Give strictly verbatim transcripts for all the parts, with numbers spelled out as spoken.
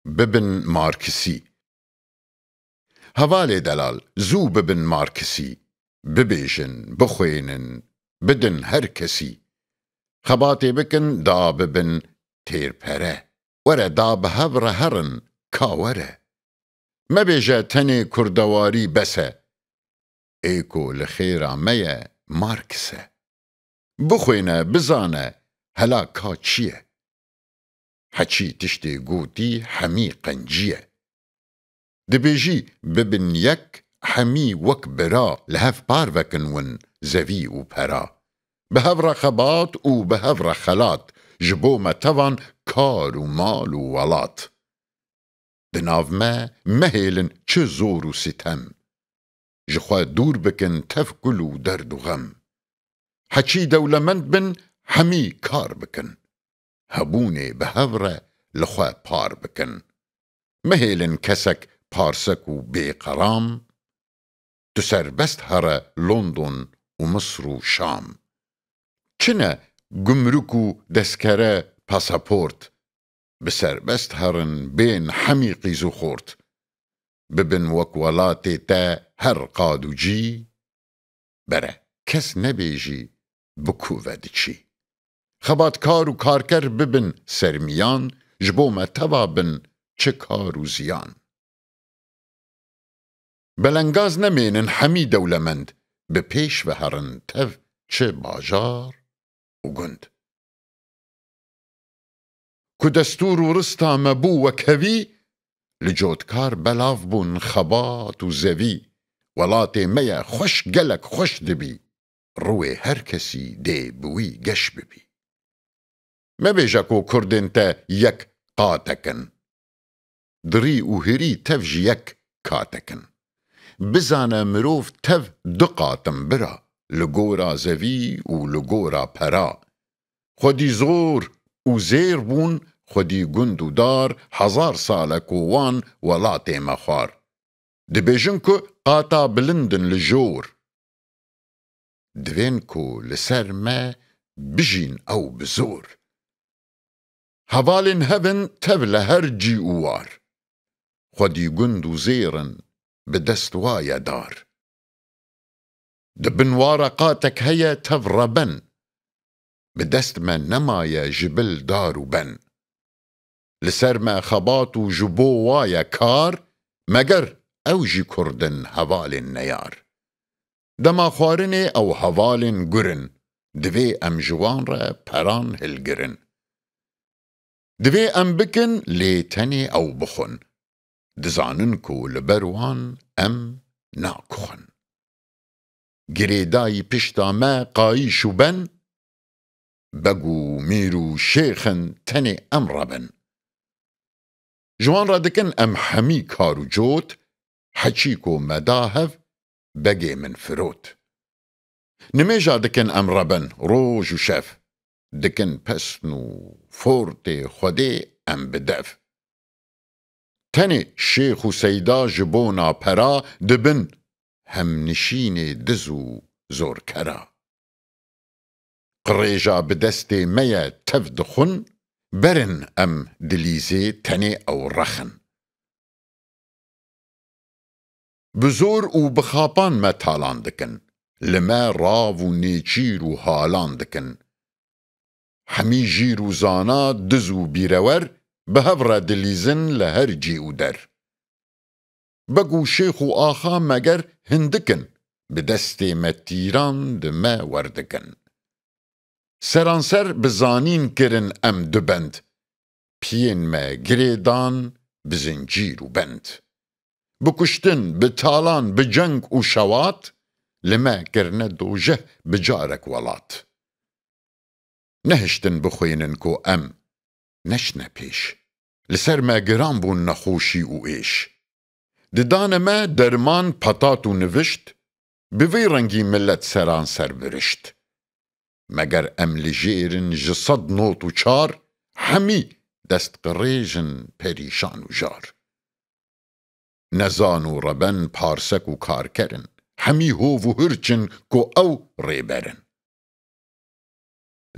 bibin Marksî. Hevalê delal, zû bibin Marksî, bibêjin, bixwênin, bidin her kesî. Xebatê bikin, da bibin têrpere. Were da bi hev re herin, ka were. Mebêje tenê kurdewarî bes e. Ê ku li xêra me ye, Marks e. Bixwêne, bizane, hela ka çi ye? Heçî tiştê gotî hemî qencî ye. Dibêjî, bibin yek, hemî wek bira, li hev par vekin win, zevî û pera. Bi hev re xebat û bi hev re xelat, ji bo me tevan kar û mal û welat. Di nav me mehêlin çi zor û sitem. Ji xwe dûr bikin tev kul û derd û xem. Heçî dewlemend bin, hemî kar bikin. Hebûnê bi hev re li xwe par bikin. Mehêlin kesek parsek û bêqeram. Tu serbest here London û Misr û Şam. Çine gumruk û deskere, pasaport? Bi serbest herin bên hemî qîz û xort. Bibin wek welatê te her qad û cî. Bere, kes nebêjî bi ku ve diçî. Xebatkar û karker bibin sermiyan, ji bo me teva bin çi kar û ziyan. Belengaz nemênin hemî dewlemend, bi pêş ve herin tev çi bajar û gund. Ku destûr û rista me bû wek hevî, li cotkar belav bûn xebat û zevî. Welatê me ye xweş, gelek xweş dibî. Rûyê her kesî dê bi wî geş bibî. Mebêje ku kurdên te yek qatek in. Dirî û hirî tev ji yek katek in. Bizane mirov tev du qat in bira, li gora zevî û li gora pera. Xwedî zor û zêr bûn, xwedî gund û dar, hezar sal e ku wan welatê me xwar. Dibêjin ku qata bilind in li jor. Divên ku li ser me bijîn ew bi zor. Hevalên hev in tev li her cî û war. Xwedî gund û zêr in, bi dest wa ye dar. Di bin wa re qatek heye tev reben. Bi dest me nemaye ji bil dar û ben. Li ser me xebat û ji bo wa ye kar, meger ew jî kurd in hevalên neyar. Dema xwarinê ew hevalên gur in, divê em ji wan re peran hilgirin. Divê em bikin lê tenê ew bixwin. Dizanin ku li ber wan em nakuxin. Girêdayî pişta me qayîş û ben, beg û mîr û şêx in tenê em reben. Ji wan re dikin em hemî kar û cot, heçî ku me da hev, begê min firot. Nimêja dikin em reben roj û şev, dikin pesn û fortê Xwedê em bi dev. Tenê şêx û seyda ji bona pera dibin hemnişînê diz û zorkera. Qirêja bi destê me ye tev dixwin, berin em dilîzê tenê ew rexin. Bi zor û bi xapan me talan dikin, li me rav û nêçîr û halan dikin. Hemî jîr û zana, diz û bîrewer, bi hev re dilîzin li her cî û der. Beg û şêx û axa meger hindik in, bi destê me tîran di me werdikin. Seranser bi zanîn kirin em dubend, piyên me girê dan bi zincîr û bend. Bi kuştin, bi talan, bi ceng û şewat, li me kirine dojeh bi carek welat. Nehiştin bixwînin ku em neçine pêş. Li ser me giran bûn nexweşî û êş. Didane me derman, petat û nivişt, bi vî rengî milet seranser birişt. Meger em li jêr in ji sed not û çar, hemî destqirêj in, perîşan û jar. Nezan û reben, parsek û karker in, hemî hov û hirç in ku ew rêber in.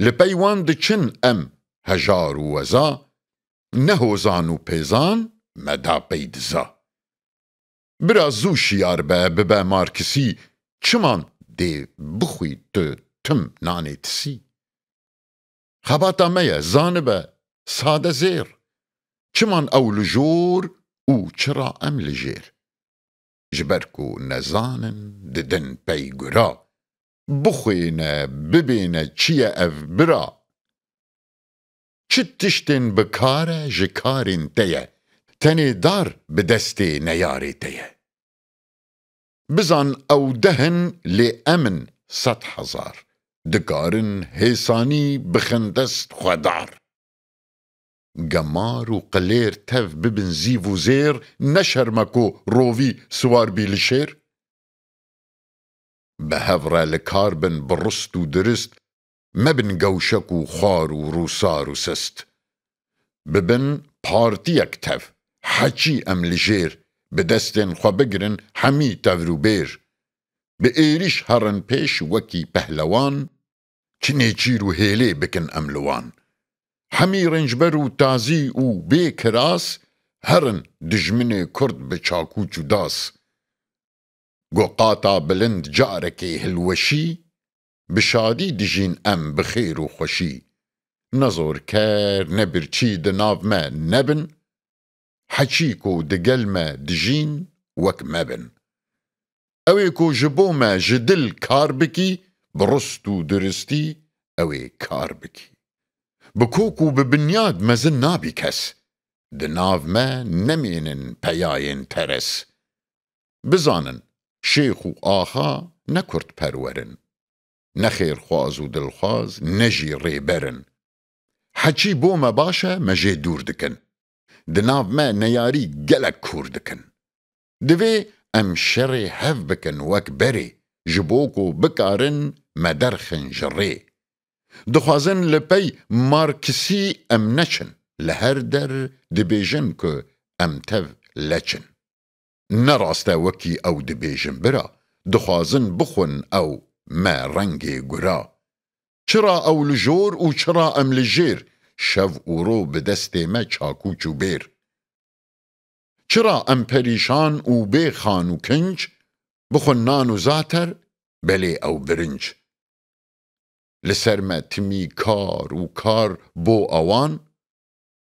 Li pey wan diçin em hejar û weza, ne hozan û pêzan me da pey diza. Bira zû şiyar be, bibe Marksî, çiman dê bixwî tu tim nanê tisî? Xebata me ye, zanibe, sade zêr. Çiman ew li jor û çira em li jêr? Ji ber ku nezanin, didin pey gura. Bixwêne, bibêne çi ye ev bira? Çi tiştên bi kar e ji karên te ye, tenê dar bi destê neyarê te ye. Bizan ew deh in lê em in sed hezar, dikarin hêsanî bixin dest xwedar. Gemar û qilêr tev bibin zîv û zêr, ne şerm e ku rovî siwar bî li şêr? Bi hev re li kar bin bi rist û dirist, mebin gewşek û xwar û rûsar û sist. Bibin partiyek tev, heçî em li jêr, bi destên xwe bigirin hemî tevr û bêr. Bi êrîş herin pêş wekî pehlewan, çi nêçîr û hêlê bikin em li wan. Hemî rêncber û tazî û bê kiras, herin dijminê Kurd bi çakûç û das. Go qata bilind carekê hilweşî, bi şadî dijîn em bi xêr û xweşî. Ne zorker, ne birçî di nav me nebin, heçî ku digel me dijîn wek me bin. Ew ê ku ji bo me ji dil kar bikî, bi rist û duristî ew ê kar bikî. Bi kok û bi binyad mezin nabî kes. Di nav me nemênin peyayên teres. Bizanin, şêx û axa ne kurdperwer in, ne xêrxwaz û dilxwaz, ne jî rêber in. Heçî bo me baş e, me jê dûr dikin. Di nav me neyarî gelek kûr dikin. Divê em şerê hev bikin wek berê, ji bo ku bikarin me derxin ji rê. Dixwazin li pey Marksî em neçin, li her der dibêjin ku em tev leç in. Ne rast e wekî ew dibêjin bira, dixwazin bixwin ew me rengê gura. Çira ew li jor û çira em li jêr, şev û ro bi destê me çakûç û bêr. Çira em perîşan û bê xan û kinc, bixwin nan û zater, belê ew birinc. Li ser me timî kar û kar bo ewan,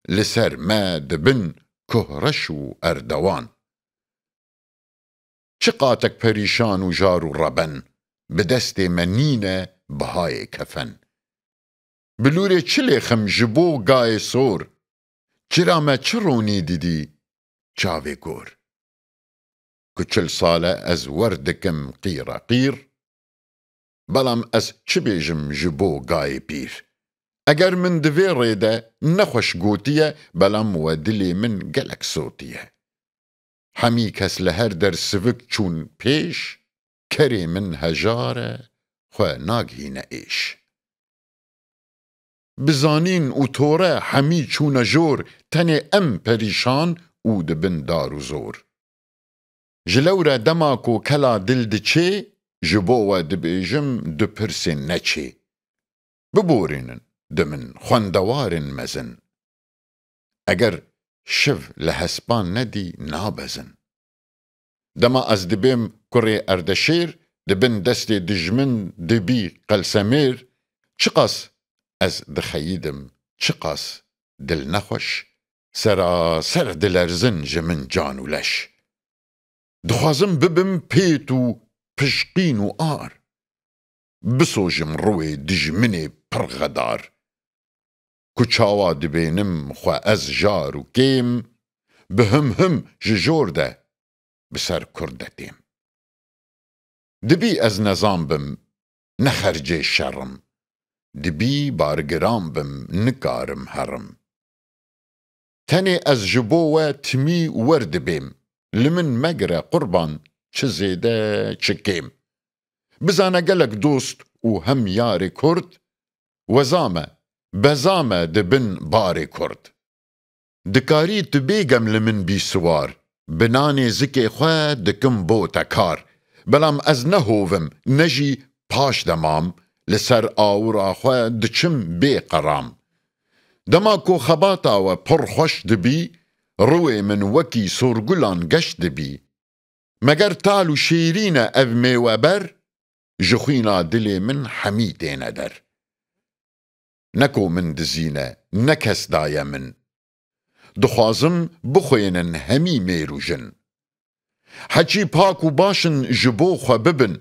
li ser me dibin kuhreş û erdewan. Çi qatek perîşan û jar û reben, bi destê me nîne bihayê kefen. Bilûrê çi lêxim ji bo gayê sor, çira me çi ronî didî çavê gor. Ku çil sal e ez wer dikim qîreqîr, belam ez çi bêjim ji bo gayê pîr? Eger min di vê rê de nexweş gotiye, belam we dilê min gelek sotiye. Hemî kes li her der sivik çûn pêş, kerê min hejar e, xwe nagihîne êş. Bi zanîn û tore hemî çûne jor, tenê em perîşan û dibin dar û zor. Ji lewre dema ku kela dil diçê, ji bo we dibêjim du pirsên neçê. Biborînin di min xwendewarên mezin. Eger şiv li hespan nedî, nabezin. Dema ez dibêm kurê Erdeşêr, di bin destê dijmin dibî qelsemêr, çiqas ez dixeyidim, çiqas dilnexweş, seraser dilerzin ji min can û leş. Dixwazim bibim pêt û pişqîn û ar. Bisojim rûyê dijminê pir xedar. Ku çawa dibênim xwe ez jar û kêm, bi him him ji jor de bi ser kurd de têm. Dibî ez nezan bim, ne xercê şer im. Dibî bargiran bim, nikarim herim. Tenê ez ji bo we timî wer dibêm. Li min megire qurban, çi zêde, çi kêm. Bizane gelek dost û hem yarê kurd, weza me, beza me di bin barê kurd. Dikarî tu bêgem li min bî siwar, bi nanê zikê xwe dikim bo te kar. Belam ez ne hov im, ne jî paş de mam, li ser awira xwe diçim bê qeram. Dema ku xebata we pir xweş dibî, rûyê min wekî sorgulan geş dibî. Meger tal û şîrîn e ev mêweber, ji xwîna dilê min hemî têne der. Ne ku min dizîne, ne kes daye min. Dixwazim bixwênin hemî mêr û jin. Heçî pak û baş in ji bo xwe bibin.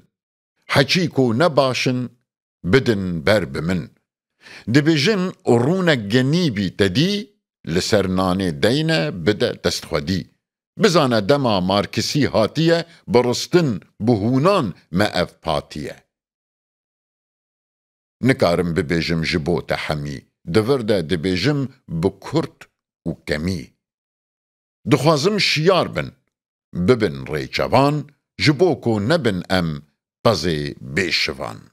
Heçî ku ne baş in, bidin ber bi min. Dibêjin rûnek genîbî te dî, li ser nanê deyne bide dest xwedî. Bizane dema Markisî hatiye, bi ristin, bi hûnan me ev patiye. Nikarim bibêjim ji bo te hemî, di vir de dibêjim bi kurt û kemî. Dixwazim şiyar bin, bibin rêçevan, ji bo ku nebin em pezê bêşivan.